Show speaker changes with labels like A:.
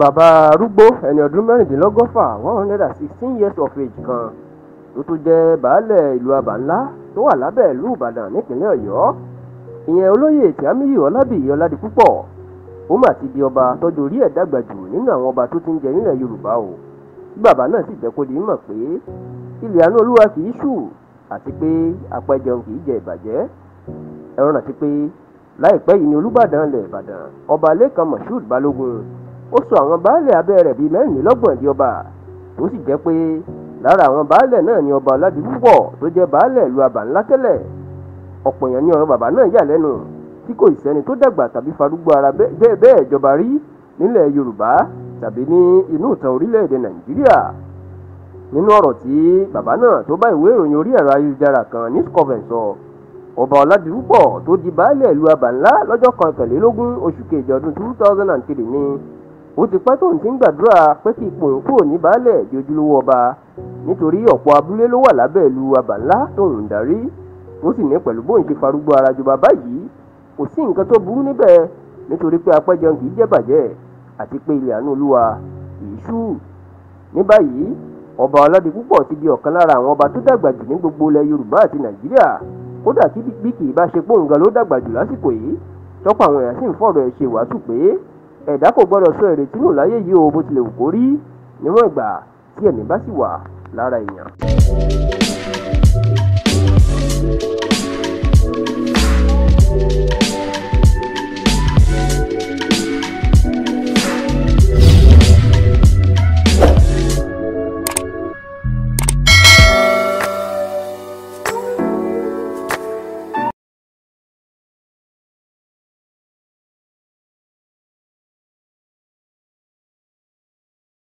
A: Bàbá arúgbó ẹni ọdún 116, 116 years of age kan tó tún jẹ́ baálẹ̀ ìlú Abànlá tó wà lábẹ́ ìlú Ìbàdàn nípínlẹ̀ Ọ̀yọ́, ìyẹn Olóyè Tìámíyù Ọlábìyí Ọládipúpọ̀, ó mà ti di ọba tọ́jú orí ẹ̀ dàgbà jù nínú àwọn ọba tó ti ń jẹ nílẹ̀ Yorùbá o. Tí bàbá náà sì jẹ́ kó di mọ̀ pé ilẹ̀ àánú Olúwa kì í ṣù àti pé apẹjẹun kì í jẹ ìbàjẹ́. Ẹ rántí pé láìpẹ́ yìí ni Olúbàdàn ilẹ̀ Ìbàdàn, Ọba Lẹ́kan Moshood Balógun, ó sọ àwọn baálẹ̀ abẹ́ rẹ̀ bíi 24 di ọba, tó sì jẹ́ pé lára àwọn baálẹ̀ náà ni Ọba Ọládipúpọ̀ tó jẹ́ baálẹ̀ ìlú Abànlá tẹ́lẹ̀. Ọ̀pọ̀ èèyàn ní ọ̀rọ̀ bàbá náà yà lẹ́nu, tí kò sẹ́ni tó dàgbà tàbí farúgbó ara bẹ́ẹ̀ bẹ́ẹ̀ jọba rí nílẹ̀ Yorùbá tàbí ní inú ìtàn orílẹ̀-èdè Nàìjíríà. Nínú ọ̀rọ̀ tí bàbá náà tó bá ìwé ìròyìn orí ẹ̀rọ ayélujára kan Newscoven sọ, Ọba Ọládipúpọ̀ tó di baálẹ̀ ìlú Abànlá lọ́jọ́ 21 oṣù kejì ọdún 2003 ní ó ti pẹ́ tóun ti ń gbàdúrà pé kí ipò òun kúrò ní baálẹ̀ di ojúlówó ọba, nítorí ọ̀pọ̀ abúlé ló wà lábẹ́ ìlú Abànlá tóun ń darí. Ó sì ní pẹ̀lú bóun ṣe farúgbó ara jọba báyìí, kò sí nǹkan tó burú níbẹ̀, nítorí pé apẹ́jẹun kì í jẹ́ bàjẹ́ àti pé ilẹ̀ àánú Olúwa kì í ṣú. Ní báyìí, Ọba Ọládipúpọ̀ ti di ọ̀kan lára àwọn ọba tó dàgbà jù ní gbogbo ilẹ̀ Yorùbá àti Nàìjíríà, kódà kí bí kì í bá ṣe póun gan ló dàgbà jù lásìkò yìí. Tọ́pọ̀ àwọn èèyàn sì ń fọ̀rọ̀ ẹ̀ ṣe wàásù pé ẹ̀dá kò gbọ́dọ̀ sọ ìrètí nù láyé yìí o, bó tilẹ̀ wù kó rí, níwọ̀n ìgbà tí ẹ̀mí bá sì wà lára èèyàn.